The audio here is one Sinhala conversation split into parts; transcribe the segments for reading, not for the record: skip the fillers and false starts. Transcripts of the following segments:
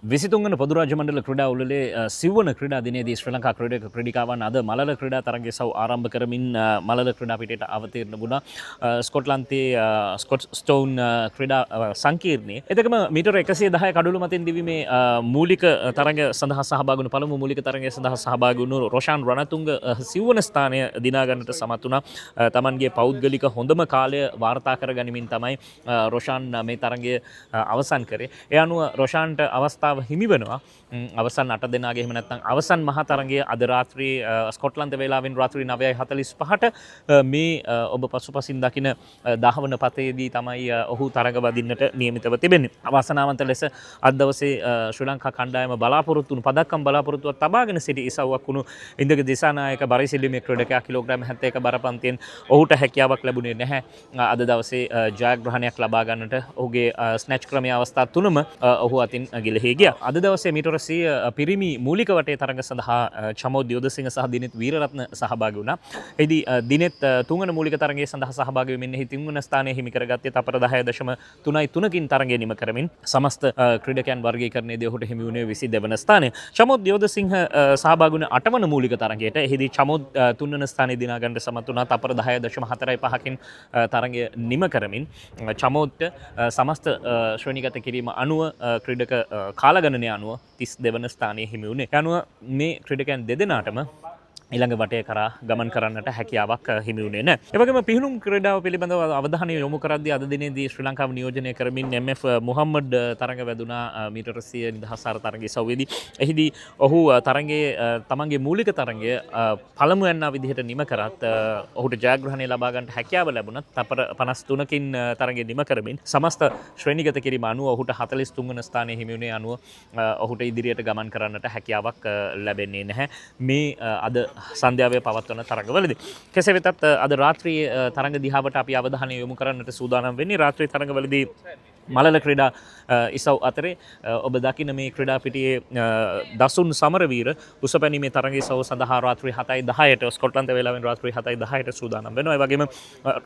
23 වන පොදු රාජ්‍ය මණ්ඩල ක්‍රීඩා උළෙලේ සිව්වන ක්‍රීඩා දිනේදී ශ්‍රී ලංකා ක්‍රීඩක ක්‍රීඩිකාවන් අද මලල ක්‍රීඩා තරගය සව් ආරම්භ කරමින් මලල ක්‍රීඩා පිටයට අවතීර්ණ වුණා. ස්කොට්ලන්තයේ ස්කොට් ස්ටෝන් ක්‍රීඩා සංකීර්ණයේ එතකම මීටර 110 කඩුළු මතින් දිවීමේ මූලික තරග සඳහා සහභාගී වුණු, පළමු මූලික තරගය සඳහා සහභාගී වුණු රොෂාන් රණතුංග සිව්වන ස්ථානය දිනා ගන්නට සමත් වුණා. තමන්ගේ පෞද්ගලික හොඳම කාලය වාර්තා කර ගනිමින් තමයි රොෂාන් මේ තරගය අවසන් කරේ. ඒ අනුව රොෂාන්ට අවස්ථාව හිමි වෙනවා අවසන් අට දෙනාගේ, එහෙම නැත්නම් අවසන් මහා තරගය අද රාත්‍රියේ ස්කොට්ලන්ත වේලාවෙන් රාත්‍රී 9:45ට මේ ඔබ පසුපසින් දකින ධාවන පතයේදී තමයි ඔහු තරග වදින්නට නියමිතව තිබෙන්නේ. අවාසනාවන්ත ලෙස අද දවසේ ශ්‍රී ලංකා කණ්ඩායම බලාපොරොත්තු වුණු පදක්කම් බලාපොරොත්තුවක් තබාගෙන සිටි ඉසව්වක් වුණු ඉන්දක දිසානායක බරයිසිල්ලීමේ ක්‍රීඩකයා කිලෝග්‍රෑම 71 බර පන්තියෙන් ඔහුට හැකියාවක් ලැබුණේ නැහැ අද දවසේ ජයග්‍රහණයක් ලබා ගන්නට. ඔහුගේ ස්නැච් ක්‍රමයේ අවස්ථා තුනම ඔහු අතින් ගිලහී ගියා. අද දවසේ මීටර 100 පිරිමි මූලික වටේ තරඟ සඳහා චමෝද් යෝධසිංහ සහ දිනෙත් වීරරත්න සහභාගී වුණා. එහිදී දිනෙත් තුන්වන මූලික තරගය සඳහා සහභාගී වෙමින් එහි තුන්වන ස්ථානය හිමි කරගත්තේ තපර 10.33කින් තරගය නිම කරමින්. සමස්ත ක්‍රීඩකයන් වර්ගීකරණයේදී ඔහුට හිමි වුණේ 22 වන ස්ථානය. චමෝද් යෝධසිංහ සහභාගී වුණ අටවන මූලික තරගයට. එහිදී චමෝද් තුන්වන ස්ථානය දිනා ගන්නට සමත් වුණා තපර 10.45කින් තරගය නිම කරමින්. චමෝද්ට සමස්ත ශ්‍රේණිගත කිරීම අනුව ක්‍රීඩක කාලගණනය අනුව 32 වන ස්ථානය හිමි වුණේ. ඒ අනුව මේ ක්‍රීඩකයන් දෙදෙනාටම ඊළඟ වටය කරා ගමන් කරන්නට හැකියාවක් හිමි වුණේ නැහැ. ඒ වගේම පිහිනුම් ක්‍රීඩාව පිළිබඳව අවධානය යොමු කරද්දී අද දිනේදී ශ්‍රී ලංකාව නියෝජනය කරමින් එම්.එෆ්. මුහම්මඩ් තරඟ වැදුනා මීටර 100 නිදහස් ආහාර තරඟ ඉසව්වේදී. එහිදී ඔහු තරඟයේ තමන්ගේ මූලික තරඟය පළමු යන්නා විදිහට නිම කරත්, ඔහුට ජයග්‍රහණය ලබා ගන්නට හැකියාව ලැබුණත්, තපර 53කින් තරඟය නිම කරමින් සමස්ත ශ්‍රේණිගත කිරීම අනුව ඔහුට 43 වන ස්ථානය හිමි වුණේ අනුව ඔහුට ඉදිරියට ගමන් කරන්නට හැකියාවක් ලැබෙන්නේ නැහැ මේ අද සන්ධ්‍යාවේ පවත්වන තරඟවලදී. කෙසේ වෙතත් අද රාත්‍රියේ තරඟ දිහාවට අපි අවධානය යොමු කරන්නට සූදානම් වෙන්නේ. රාත්‍රී තරඟවලදී මලල ක්‍රීඩා ඉසව් අතරේ ඔබ දකින මේ ක්‍රීඩා පිටියේ දසුන් සමරවීර උසපැනීමේ තරඟ ඉසව් සඳහා රාත්‍රී 7:10ට, ස්කොට්ලන්ත වේලාවෙන් රාත්‍රී 7:10ට සූදානම් වෙනවා. ඒ වගේම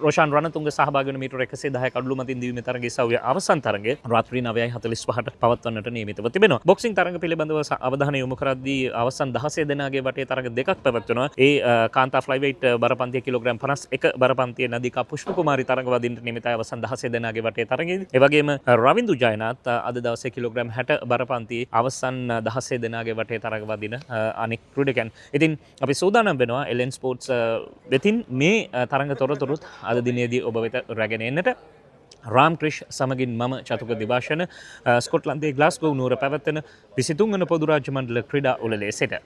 රොෂාන් රණතුංග සහභාගී වන මීටර 110 කඩුළු මතින් දිවීමේ තරඟ ඉසව්වේ අවසන් තරඟය රාත්‍රී 9:45ට පවත්වන්නට නියමිතව තිබෙනවා. බොක්සිං තරඟ පිළිබඳව අවධානය යොමු කරද්දී අවසන් 16 දෙනාගේ වටේ තරඟ දෙකක් පැවැත්වෙනවා. ඒ කාන්තා ෆ්ලයිවේට් බර පන්තිය කිලෝග්‍රෑම් 51 බර පන්තියේ නදිකා පුෂ්ප කුමාරි තරඟ වදින්නට නියමිතයි අවසන් 16 දෙනාගේ වටේ තරඟයේදී. ඒ වගේම රවින්දු ජයනාත් අද දවසේ කිලෝග්‍රෑම් 60 බර පන්තියේ අවසන් 16 දෙනාගේ වටේ තරඟ වදින අනෙක් ක්‍රීඩකයන්. ඉතින් අපි සූදානම් වෙනවා එල්එන් ස්පෝර්ට්ස් වෙතින් මේ තරඟ තොරතුරුත් අද දිනේදී ඔබ වෙත රැගෙන එන්නට. රාම් ක්‍රිෂ් සමගින් මම චතුක දිවාශන, ස්කොට්ලන්තයේ ග්ලාස්ගෝ නුවර පැවැත්වෙන 23 වන පොදු රාජ්‍ය මණ්ඩල ක්‍රීඩා උළෙලේ සිට.